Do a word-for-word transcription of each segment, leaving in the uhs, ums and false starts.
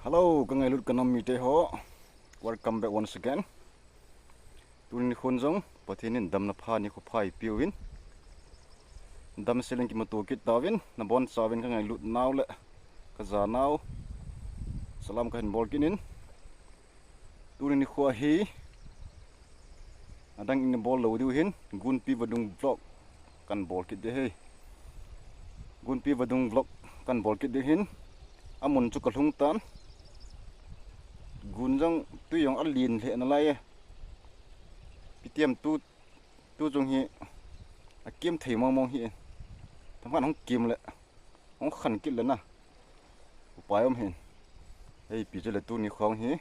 Hello, ka ngailut ka nam mite ho. Welcome back once again. Tuni khun jong Pathen in damna pha nikho pha eipeuvin, damsel in kimuto kit tauvin, nabonchauvin ka ngailut nau le ka ja nau salam kahin bol kit in. Tuni nikho hi adang in bol lou diu hin, Gunpi vadung vlog kan bol kit ding ahi. Gunpi vadung vlog kan bol kit ding hin, amun chu ka lhung tan. Gun jong tui jong alen lheh nalai e. Ipi ti ham, tu, tu jong hi akem thei mong mong hi. Themkhat hung kem le hung khan kit le na, upai um hin. Hei, ipi chule tuni khong hi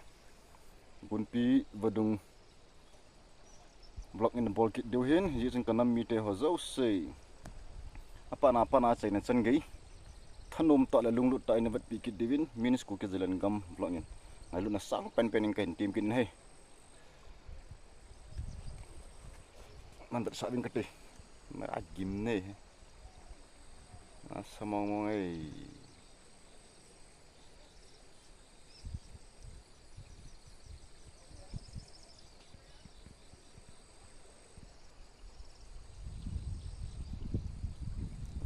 Gunpi vadung vlog in bol kit diu hin, hijeh chun ka nam mite ho jouse, apatna patna achaina chan gei, thanom tah le lunglut tah in vetpi kit diuvin, Min's Kuki Zalengam vlog in ngailutna sang penpen in kahin tem kit in ahi. Mandat sa vin kate. Ma agim nei he. Asa mong mong e.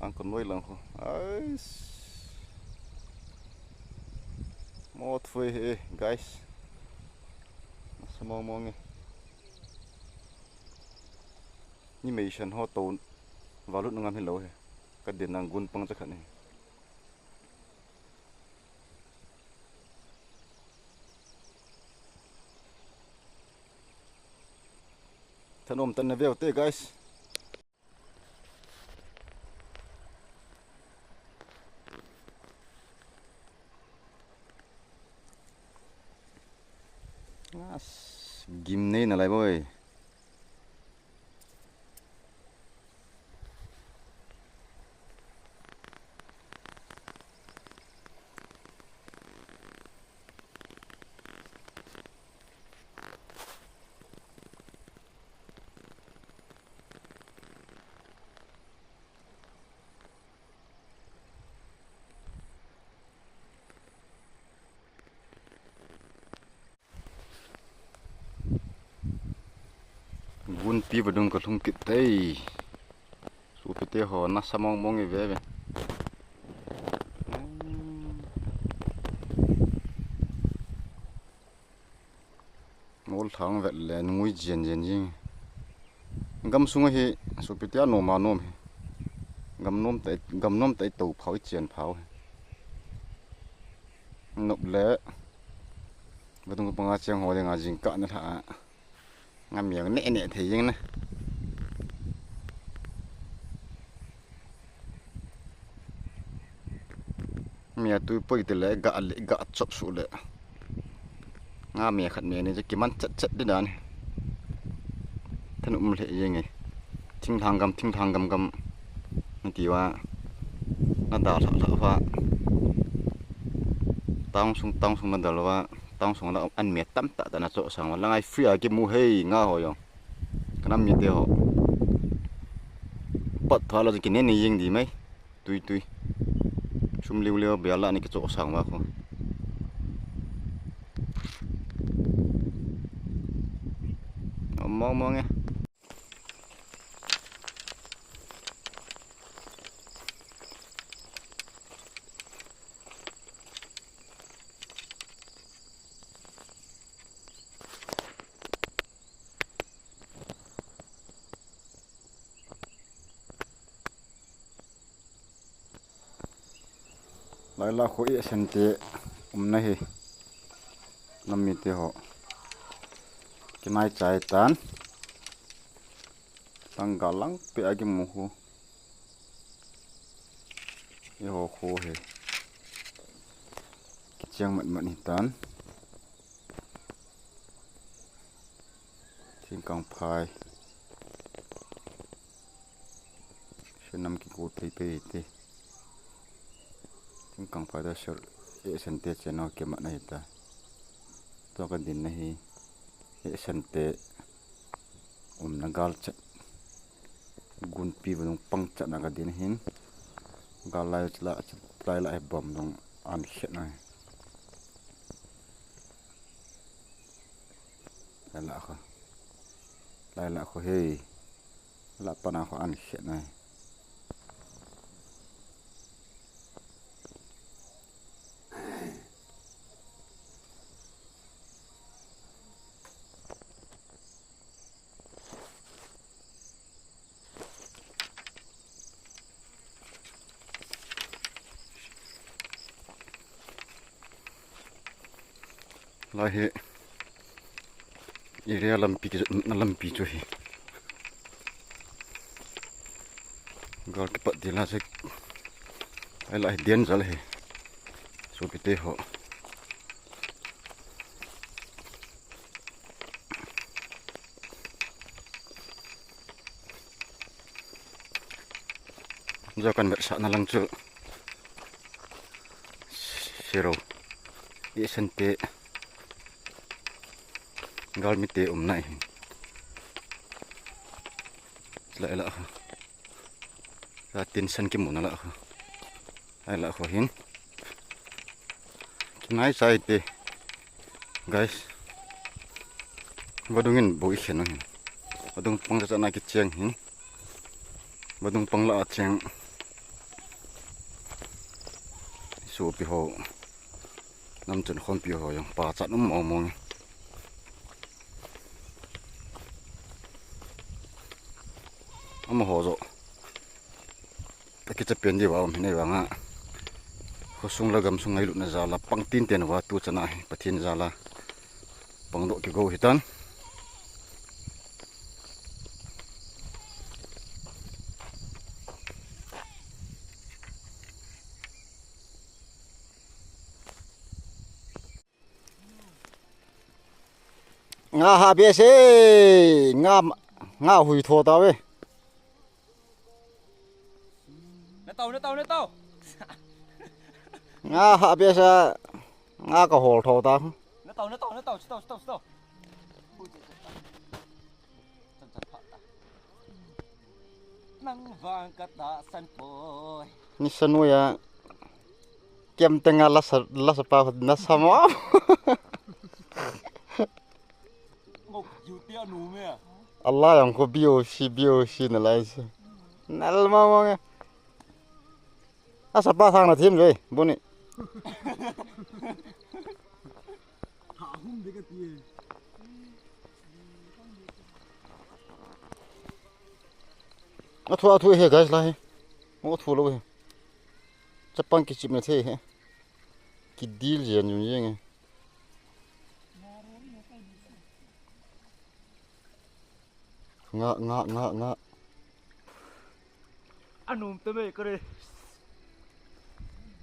Ang kon noi lang ho. Ais. Mo thui he, guys. Asa mong mong e. Ni mei san ho to valut ngam hilou he. Ka din nang gun pang cha khat ni. Thanom tan na veu te, guys. As, gim nei nalai boi. Gunpi vadung ka lhung kit tai. Sopite ho nasa mong mong e ve ve. Mol thang vet le nungui jen jen jing. Gam sunga hi sopite a nom a nom hi. Gam nom tai, gam nom tai to phau i chen phau hi. Nop le. Vadung ka panga cheng ho dinga jingkah na lha a. Ngam yang ne ne thei jing na. Mia tui poi te le ga le ga chop su le. Nga mia khat mia ni je kiman chat chat di dan. Thanom le jing e. Thingthang gam, thingthang gam gam. Nati va. Na da lha lha va. Tang sung, tang sung na dal va. Tang sung la an mia tam ta ta na cho sang va. La ngai free a kimu hei nga ho jong. Ka nam mite ho. Pat tha la ki ne ni jing di mai. Tui tui. Sum liu liu bia la ni kicho sang va khu. Mong mong e. Laila khu e sente umna hi. Nam mite ho. Kinai chai tan. Tang ga lang pe a kimu khu. E ho khu he. Kicheng mat mat hi tan. Thingkang phai. Senam kiko thei pe te. Thingkang phai da ser e sente cheno ke ma na hi ta. To ka din na hi. E sente umna gal chat. Gunpi vadung pang chat na ka din hin. Gal lai chla, lai lai bom dung an khet na hi. Lai lah khu. Lai lah khu hei. Lah pana khu an khet nai. Lai hi area lampi kijotna lampi chu hi. Gal kipat ding la se. Ai lai hi danger hi. Sopite ho. Jokan vetsahna lang chu. Siro. Isante. Galmite umna hi. Lai lah khu. Ka tin san kimuna lah khu. Lai lah khu hin. Kinai chai te. Guys. Vadung in bou ikhen u hin. Vadung pang cha na kicheng hin. Vadung pang lah a cheng. Sopi ho. Nam chun khompi ho jong pachat um mong mong. Amaho jo. Akicha pen diu a um hi nei vanga. Khosung le gamsung ngailutna jal a pang tin ten uva tu chana hi Pathen jal a pang doh kigo hitan. Nga ha behseh, nga, nga hui tho tave. Na tau, na tau, na tau. Nga ha behseh, nga ka hol tho ta. Na tau, na tau, na tau, chi tau, chi tau, chi tau. Nang vang ka tahsan poi. Ni sanu ya. Kem tenga lasa, lasa pa na sama. Ngok yu tia nu me. Allah yang ko B O C, B O C na lai se. Nal ma ma nge. Asa pa sang na thim joi, buni. Tha hum de ka ti. Athu, athu he, guys, la he. Mo thu lo he. Chapang kichim na the he. Kidil jeng jeng jeng he. Nga, nga, nga, nga. Anum te me kare.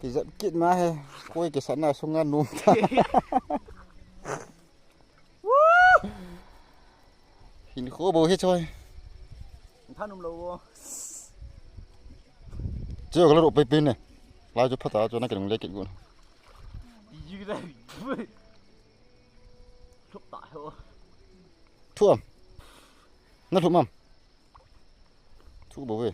Kijat kit ma he. Koi kisatna sunga num ta. Hin kho bo he choi. Thanum lo wo. Che ko lo pe pe ne. Lai chu phata chu na ke le kit gun. Yi da. Thup ta ho. Thu am. Na thu mam. Thu bo ve.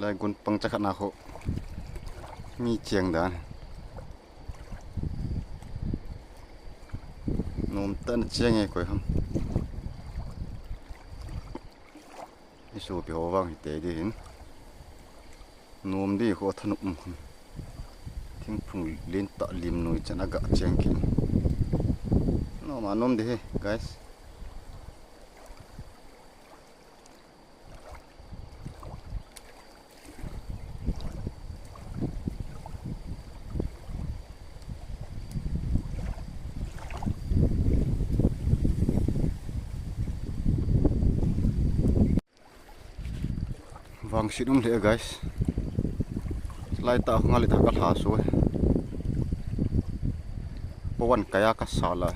Gun pang chakhat na kho. Mi cheng dan. Nom tah in cheng e koi ham. I sopi ho vang hi te di hin. Nom di kho thanop um khun. Thingphung lin tah lim noi chan a ga cheng kin. Nom a nom di hi, guys. Vangset um lheh e, guys. Lai tah khong a le tha ka lha so e. Pawan kaya ka sa la.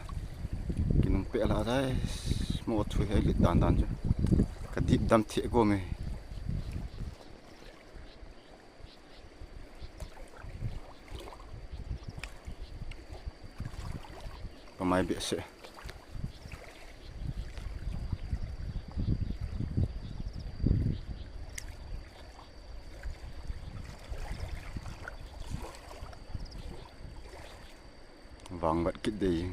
Kinung pe la dai. Mo chui he lit dan dan chu. Ka dip dam the ko me. Pamai behseh. Vang vat kit dei.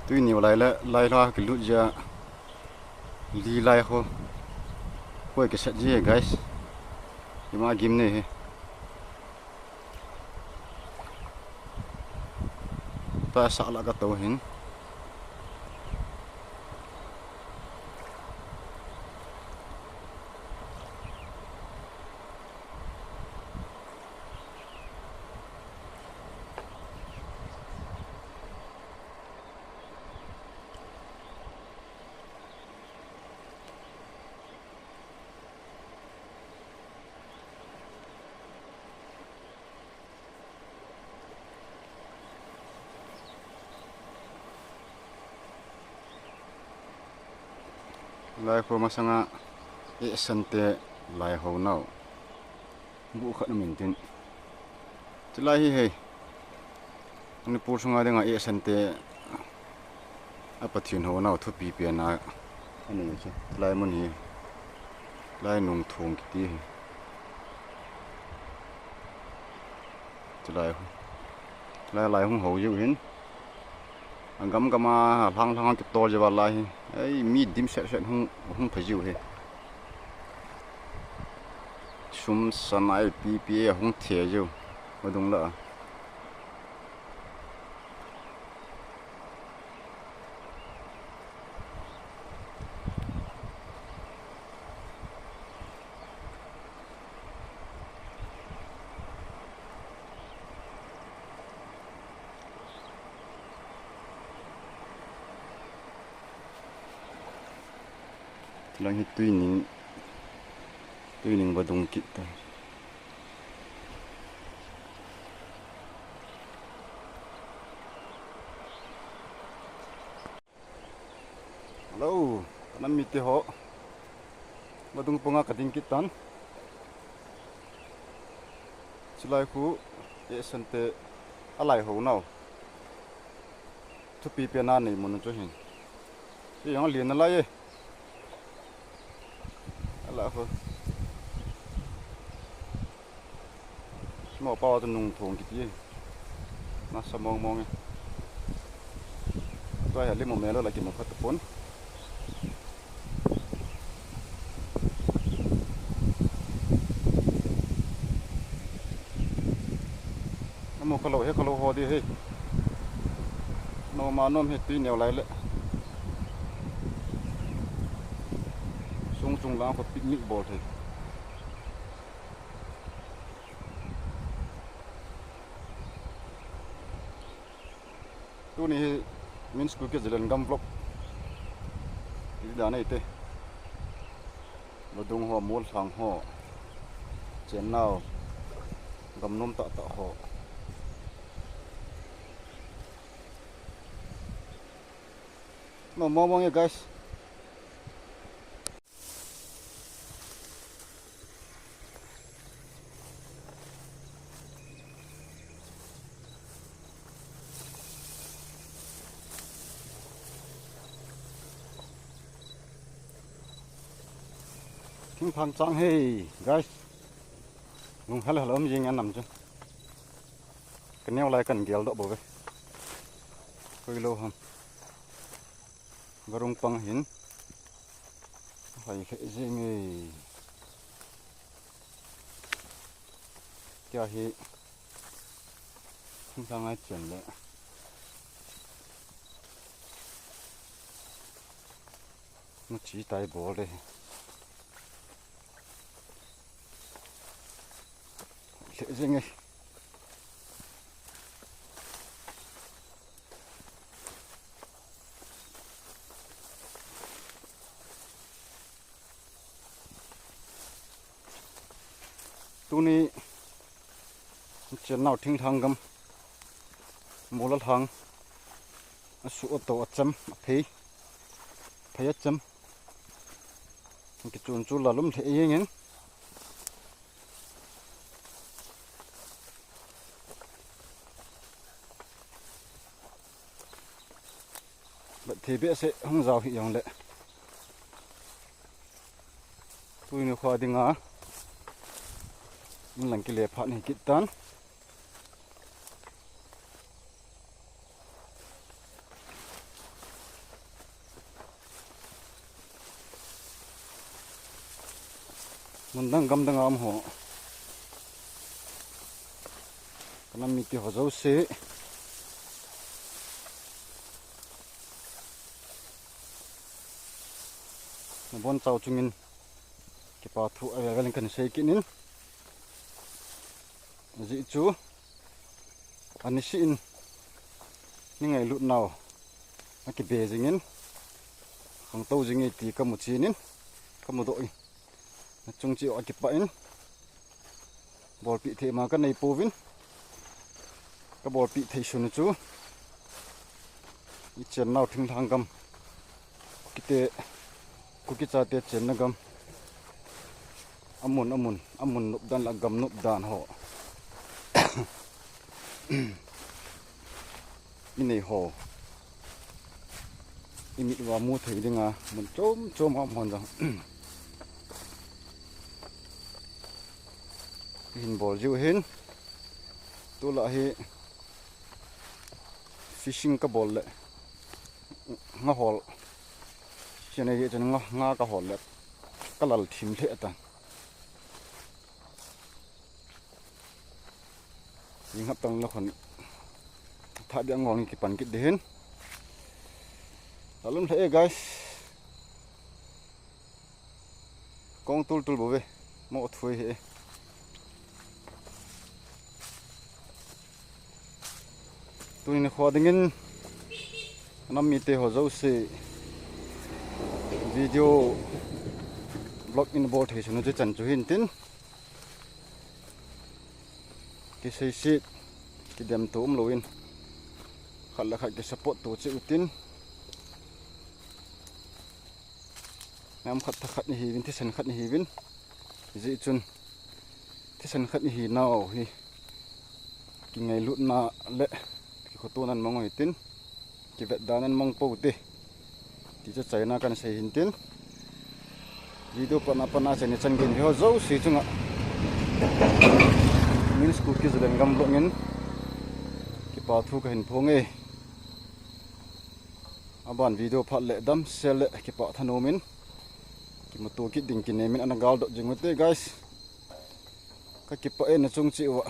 Tui neo lai le, lai lha kilut jia. Li lai ho. Hoi kiset ji, guys. Ima gim ne he. Ta sa la ka to hin. Lai kho masanga e sante lai ho nau. Bu khat min tin. Chulai hi hei. Manipur sunga dinga e sante a Pathen ho nau thupi pen a. Ani chu. Chulai mun hi. Lai nung thong kiti hi. Chulai hu. Lai lai hung ho jiu hin. Agam gam a, hlang hlang a kitol jeh a lai hi. Ei, mi dim set set hung, hung pha jiu hi. Sum sanai pipi a hung the jiu. Vadung la. Lang hi tui ning, tui ning vadung kit ta. Hello, kanam mite ho. Vadung panga kading kit tan. Chulai khu e sante a lai ho nau. Thupi pen a nei mun chu hin. Hi jong lian a lai e. A lai khu. Mo pa tu nung thong kiti. Nasa mong mong e. Tua hi limo melo la kimu khat pon. Amu kalo he kalo ho di he. Nom a nom he tui neo lai le. Sung sung lang ko picnic bol the. Tuni hi min school ke Zeliangram vlog. Ti dan ei te. Vadung ho, mol thang ho. Chennau. Gamnom tah tah ho. Mo mo mo nge guys. Thingthang chang hei, guys. Lung hal hal um jing anam chu. Ka neo lai kan gel doh bou ve. Koi lo ham. Varung pang hin. Hai khe jing e. Kya hi. Thingthang ai chen le. Mu chi tai bol le. Lheh jeng e. Tuni chennau thinglhang gam, mol a lhang, a su a to a cham, a phei, phei a cham. Kichun chu la lum lheh jeng in. Bat thei behseh hung jao hi jong le. Tuni kho dinga. Inlang kile phat ni kit tan. Mun dang gam dang a um ho. Ka nam mite ho jouse. Nabonchau chungin kipa thu avel vel in kan sei kit in. Ajeh chu ani sih in ni ngailut nau akibe jing in, khangtou jing e ti kamu chen in, kamu doh in. Nachung cheh uva kipah in. Bolpeh thei ma kanei pouvin. Kabolpeh thei sun chu i chennau thinglhang gam. Kite, Kuki chate chenna gam. Amun, amun, amun nop dan le agam nop dan ho. I nei ho. I mit uva mu thei dinga mun chom chom a um hon jong. Hin bol jiu hin. Tulai hi fishing kabol le. Nga hol. Chennai hi chun nga, nga kahol le. Kalal thim lheh tan. Jing hap tang la khon. Tha bia ngol nge kipan kit ding hin. La lum lheh e, guys. Kong tul tul bou ve. Mo thui he. Tuni nikho dingin nam mite ho jouse video vlog in bol thei sunu chu chan chu hin tin. Kiseiset, kidem to umlou in, khat le khat kisupport to cheh utin. Nam khat tha khat ihiuvin, thisan khat ihiuvin. Hijeh chun, thisan khat ihinau hi, kingailutna le, kikhoto nan mang u hitin. Kivet dan in mang pou te. Ti chu achaina kan sei hin tin. Video patna patna chan ni chan gei ho jouse chunga. Min school ki Zalengam vlog in. Kipa thu kahin phong e. Aban video phat le damsel le kipah thanom in. Kimuto kit ding kinem in ana gal dot jing u te guys. Kakipah e nachung cheh uva.